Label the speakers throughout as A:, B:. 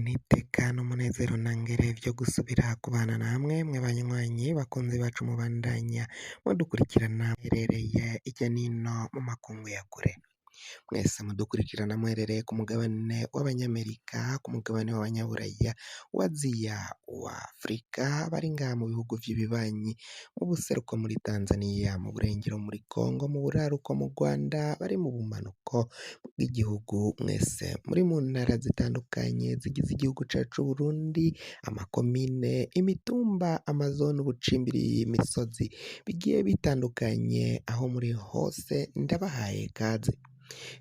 A: N'iteka n'umunezero ntangere vyo gusubira kubana namwe mwe banywanyi bakunzi bacu mubandanya mudukurikirana muherereye irya nino mu makungu ya kure. Mwese mudukurikirana muherereye ku mugabane w'abanyamerika, ku mugabane w'abanyaburaya, uw'Aziya, uwa Afrika, bari ngaha mu bihugu vy'ibibanyi, mu buseruko muri Tanzania, mu burengero muri Congo, mu buraruko mu Rwanda, bari mu bumanuko bw'igihugu, mwese muri mu ntara zitandukanye zigize igihugu cacu c'Uburundi, amakomine, imitumba, amazone, ubucimbiri, imisozi bigiye bitandukanye, aho muri hose ndabahaye kaze.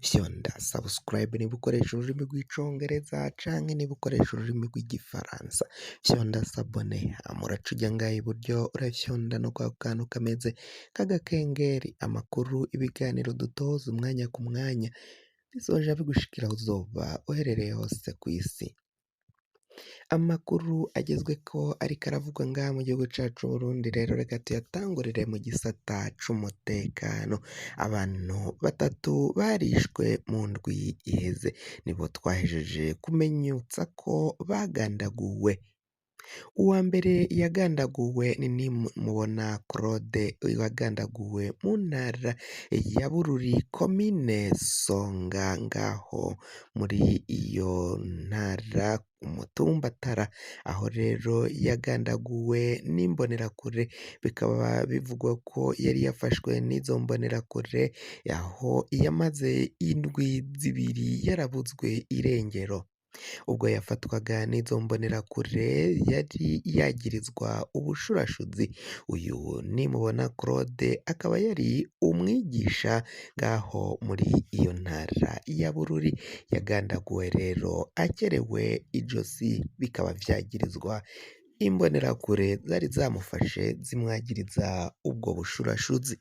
A: Fyonda subscribe niba ukoresha ururimi rw'icongereza canke niba ukoresha ururimi rw'igifaransa, fyonda s'abonner, hama uraca uja ngaha iburyo urafyonda no kwako kantu kameze nk'agakengeri, amakuru, ibiganiro dutoza umwanya ku mwanya bizoja bigushikira aho uzoba uherereye hose kw'isi. Amakuru agezweko ariko aravugwa ngaha mu gihugu cacu c'Uburundi rero reka tuyatangurire mu gisata c'umutekano. Abantu batatu barishwe mu ndwi iheze, nibo twahejeje kumenyutsa ko bagandaguwe. Uwa mbere yagandaguwe ni Nimubona Claude wagandaguwe mu ntara ya Bururi komine Songa ngaho muri iyo ntara umutumba Tara, aho rero yagandaguwe n'imbonerakure bikaba bivugwa ko yari yafashwe n'izo mbonerakure aho yamaze indwi zibiri yarabuzwe irengero. Ubwo yafatwaga n'izo mbonerakure yari yagirizwa ubushurashuzi. Uyu Nimubona Claude akaba yari umwigisha ngaho muri iyo ntara ya Bururi, yagandaguwe rero akerewe ijosi bikaba vyagirizwa imbonerakure zari zamufashe zimwagiriza ubwo bushurashuzi.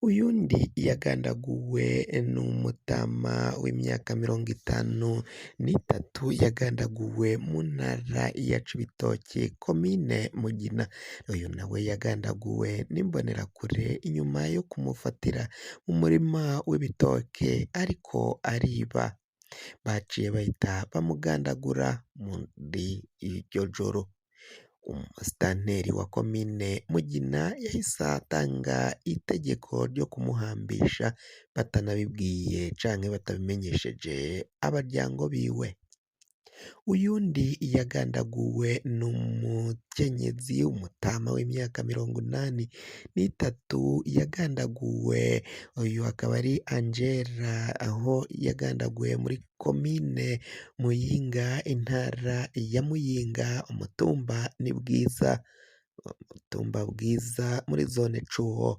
A: Uyundi yagandaguwe n'umutama w'imyaka 53 yagandaguwe mu ntara ya Cibitoke komine Mugina. Uyu nawe yagandaguwe n'imbonerakure inyuma yo kumufatira mu murima w'ibitoke ariko ariba. Baciye bahita bamugandagura muri iryo joro. Umusitanteri wa komine Mugina yahise atanga itegeko ryo kumuhambisha batanabibwiye canke batabimenyesheje abaryango biwe. Uyundi yagandaguwe n'umukenyezi umutama w'imyaka 83 yagandaguwe, uyu akaba ari Angela aho yagandaguwe muri komine Muyinga intara ya Muyinga umutumba ni Bwiza, umutumba Bwiza muri zone Cuho.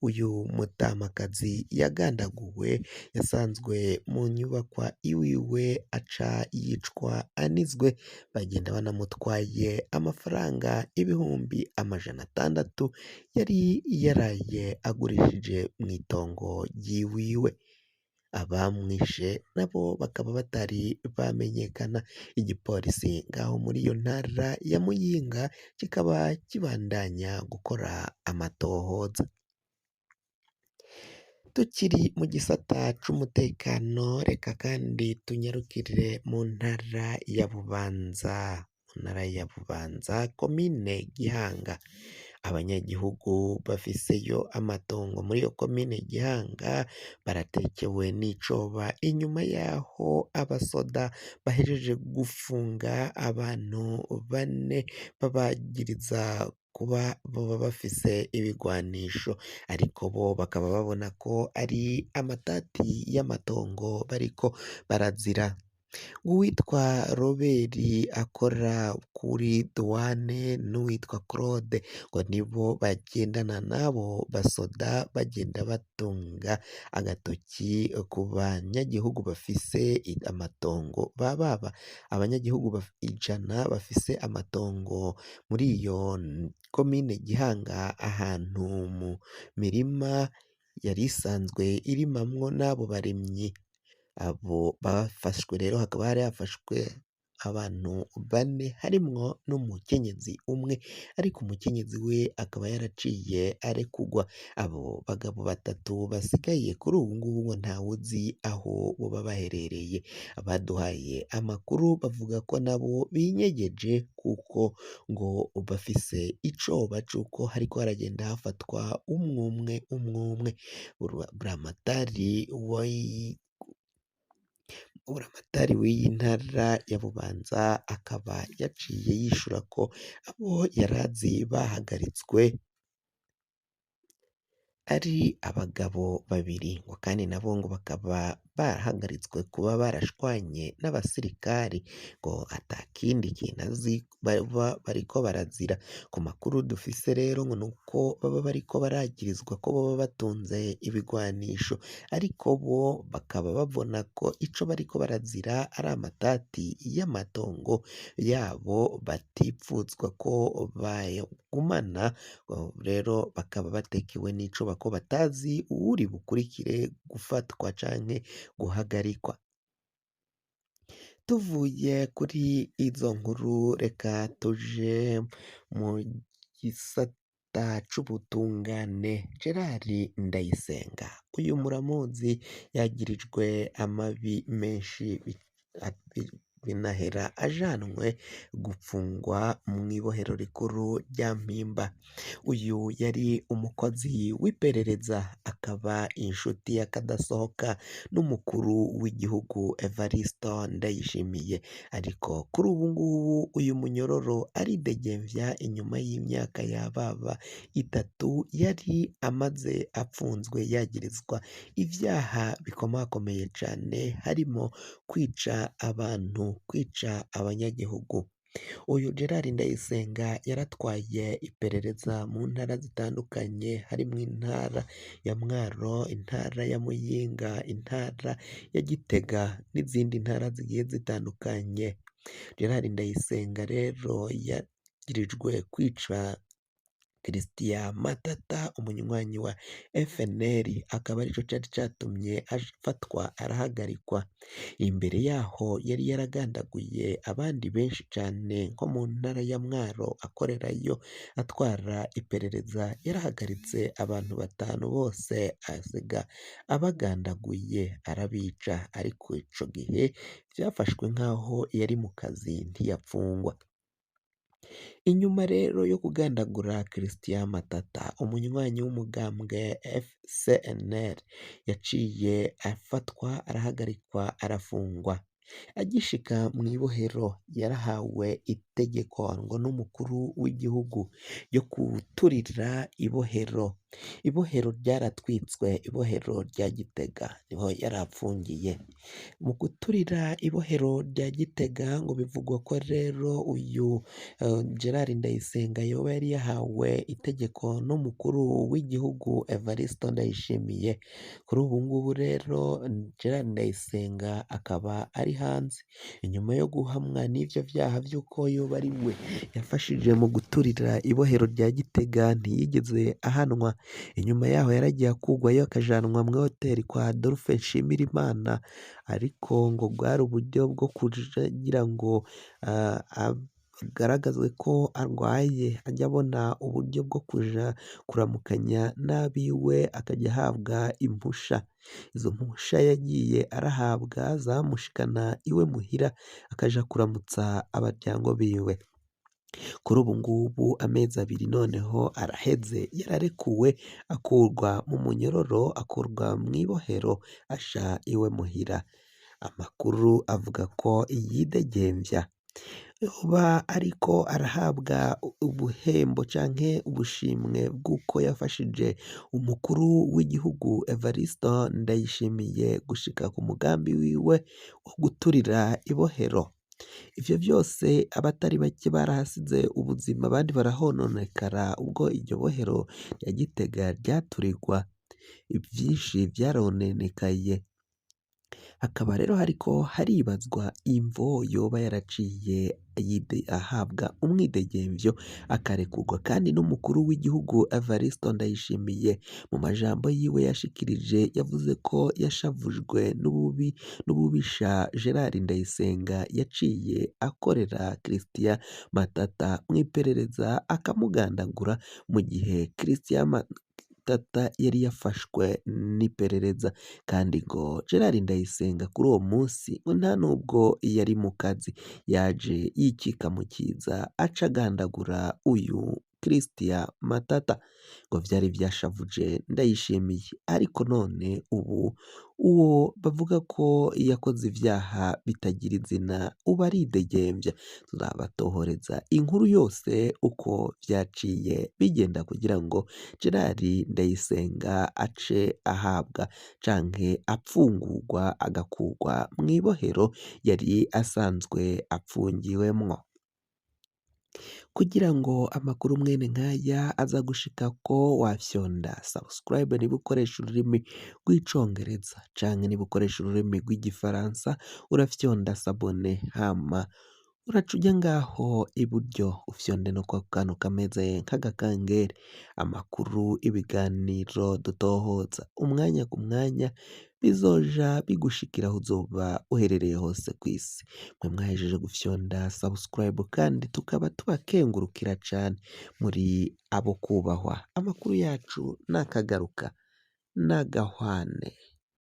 A: Uyu mutamakazi yagandaguwe yasanzwe mu nyubakwa iwiwe aca yicwa anizwe, bagenda banamutwaye amafaranga 600,000 yari yaraye agurishije mw'itongo ryiwiwe. Abamwishe nabo bakaba batari bamenyekana. Igipolisi ngaho muri iyo ntara ya Muyinga kikaba kibandanya gukora amatohoza. Tukiri mu gisata c'umutekano reka kandi tunyarukire mu ntara ya Bubanza, mu ntara ya Bubanza komine Gihanga. Abanyagihugu bafiseyo amatongo muri iyo komine Gihanga baratekewe n'icoba inyuma yaho abasoda bahejeje gufunga abantu bane babagiriza kuba boba bafise ibigwanisho, ariko bo bakaba babona ko ari amatati y'amatongo bariko barazira. Uwitwa Robert akora kuri duwane n'uwitwa Claude ngo nibo bagendana n'abo basoda bagenda batunga agatoki ku banyagihugu bafise amatongo bababa abanyagihugu 100 bafise amatongo muri iyo komine Gihanga ahantu mu mirima yari isanzwe irimamwo n'abo barimyi. Abo bafashwe rero hakaba hari hafashwe abantu bane harimwo n'umukenyezi umwe, ariko umukenyezi we akaba yaraciye arekurwa. Abo bagabo batatu basigaye kuri ubu ngubu ngo ntawuzi aho boba baherereye. Abaduhaye amakuru bavuga ko nabo binyegeje kuko ngo bafise icoba c'uko hariko haragenda hafatwa umwumwe umwumwe. Buramatari w'iyi ntara ya Bubanza akaba yaciye yishura ko abo yarazi bahagaritswe ari abagabo babiri, ngo kandi nabo ngo bakaba barahagaritswe kuba barashwanye n'abasirikari, ngo atakindi kintu azi baba bariko barazira. Ku makuru dufise rero ngo nuko baba bariko baragirizwa ko boba batunze ibigwanisho, ariko bo bakaba babona ko ico bariko barazira ari amatati y'amatongo yabo batipfuzwa ko bayagumana, rero bakaba batekewe n'icoba ko batazi uwuri bukurikire gufatwa canke guhagarikwa. Tuvuye kuri izo nkuru reka tuje mu gisata c'ubutungane. Gerard Ndayisenga uyu muramuzi, yagirijwe amabi menshi binahera ajanwe gupfungwa mw'ibohero rikuru rya Mpimba. Uyu yari umukozi w'iperereza akaba inshuti y'akadasohoka n'umukuru w'igihugu Evaristo Ndayishimiye, ariko kuri ubu ngubu uyu munyororo aridegemvya inyuma y'imyaka yababa 3 yari amaze apfunzwe yagirizwa ivyaha bikomakomeye cane, harimo kwica abantu, kwica abanyagihugu. Uyu Gerard Ndayisenga yaratwaye iperereza mu ntara zitandukanye, harimwo intara ya Mwaro, intara ya Muyinga, intara ya Gitega n'izindi ntara zigiye zitandukanye. Gerard Ndayisenga rero yagirijwe kwica Christian Matata, umunywanyi wa FNL, akaba arico cari catumye afatwa arahagarikwa. Imbere yaho yari yaragandaguye abandi benshi cane nko mu ntara ya Mwaro akorerayo atwara iperereza, yarahagaritse abantu 5 bose asiga abagandaguye arabica, ariko ico gihe vyafashwe nkaho yari mu kazi ntiyapfungwa. Inyuma rero yo kugandagura Christian Matata, umunywanyi w'umugambwe FCNL, yaciye afatwa arahagarikwa arafungwa. Agishika mw'ibohero yarahawe itegeko ngo n'umukuru w'igihugu ryo guturira ibohero. Ibohero ryaratwitswe, ibohero rya Gitega niho yarapfungiye. Mu guturira ibohero rya Gitega ngo bivugwa ko rero uyu Gerard Ndayisenga yoba yari yahawe itegeko n'umukuru w'igihugu Evaristo Ndayishimiye. Kuri ubu ngubu rero Gerard Ndayisenga akaba ari hanze inyuma yo guhamwa n'ivyo vyaha vy'uko yoba ari we yafashije mu guturira ibohero rya Gitega, ntiyigeze ahanwa. Inyuma yaho yaragiye akugwayo akajanwa muri hoteli kwa Adolphe Nshimirimana, ariko ngo bwari uburyo bwo kugira ngo agaragazwe ko arwaye, ajya abona uburyo bwo kuja kuramukanya n'abiwe, akajya ahabwa impusha. Izo mpusha yagiye arahabwa zamushikana iwe muhira akaja kuramutsa abaryango biwe. Kuri ubu ngubu amezi 2 noneho araheze yararekuwe, akurwa mu munyororo, akurwa mw'ibohero asha iwe muhira. Amakuru avuga ko yidegemvya, yoba ariko arahabwa ubuhembo canke ubushimwe bw'uko yafashije umukuru w'igihugu Evaristo Ndayishimiye gushika ku mugambi wiwe wo guturira ibohero. Ivyo vyose abatari bake barahasize ubuzima, abandi barahononekara ubwo iryo bohero rya Gitega ryaturirwa, ivyinshi vyarononekaye. Hakaba rero hariko haribazwa imvo yoba yaraciye ahabwa umwidegemvyo akarekurwa, kandi n'umukuru w'igihugu Evariste Ndayishimiye mu majambo yiwe yashikirije yavuze ko yashavujwe n'ububi n'ububisha Gerard Ndayisenga yaciye akorera Christian Matata mw'iperereza akamugandagura, mu gihe Christian Matata yari yafashwe n'iperereza, kandi ngo Gerard Ndayisenga kuri uwo munsi ngo nta nubwo yari mu kazi, yaje yikika mu kiza aca agandagura uyu Christian Matata. Ngo vyari vyashavuje Ndayishimiye, ariko none ubu uwo bavuga ko yakoze ivyaha bitagira izina ubu aridegemvya. Tuzabatohoreza inkuru yose uko vyaciye bigenda kugira ngo Gerard Ndayisenga ace ahabwa canke apfungurwa agakurwa mw'ibohero yari asanzwe apfungiwemwo. Kugira ngo amakuru mwene nkaya aza gushikako, wafyonda subscribe niba ukoresha ururimi rw'icongereza, canke niba ukoresha ururimi rw'igifaransa urafyonda s'abonner, hama uraca uja ngaho iburyo ufyonde no kwa kantu kameze nk'agakangere. Amakuru, ibiganiro dutohoza umwanya ku mwanya bizoja bigushikira aho uzoba uherereye hose kw'isi. Mwe mwahejeje gufyonda subscribe kandi tukaba tubakengurukira cane, muri abo kubahwa. Amakuru yacu nakagaruka nagahwane.